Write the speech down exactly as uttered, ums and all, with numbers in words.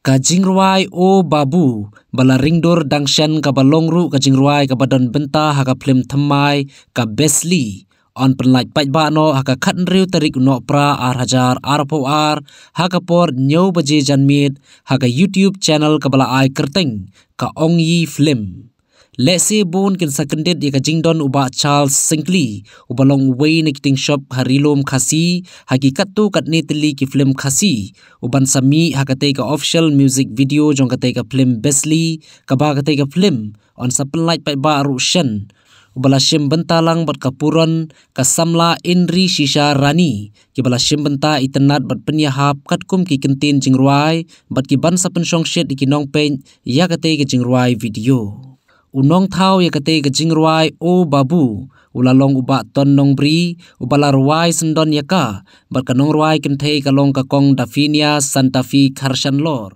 Ka jingrwai O Babu ba la ringdur dang shen kaba long ruh ka jingrwai kaba don bynta ha ka phlim thymmai ka Besli, yn pynlait paidbah noh ha ka khathynriew tarik u Nohprah ar hajar arphew ar, ha ka por hynñiew baje janmiet, ha ka YouTube channel kaba la ai kyrteng ka Ong Yi Film. Lehse bun kin sa kyndit ïa ka jingdon u Bah Charles Syngkli, uba long uwei na ki tyngshop ha Ri Lum Khasi, ha ki katto katne tylli ki phlim Khasi, uban sa mih ha katei ka official music video jong katei ka phlim Besli, kaba katei ka phlim yn sa pynlait paidbah ruh shen, uba la shim bynta lang bad ka Puron, ka samla Indri Shisha Rani, kiba la shim bynta itynnad bad pynïahap katkum ki kyntien jingrwai, bad kiban sa pynshongshit ïa ki nongpeit ïa katei ka jingrwai video. U nongthaw ïa katei ka jingrwai O Babu u la long u Bah Ton Nongbri, uba la rwai syndon ïa ka, bad ka nongrwai kynthei ka long ka Kong Dafinia Santafi Kharshanlor,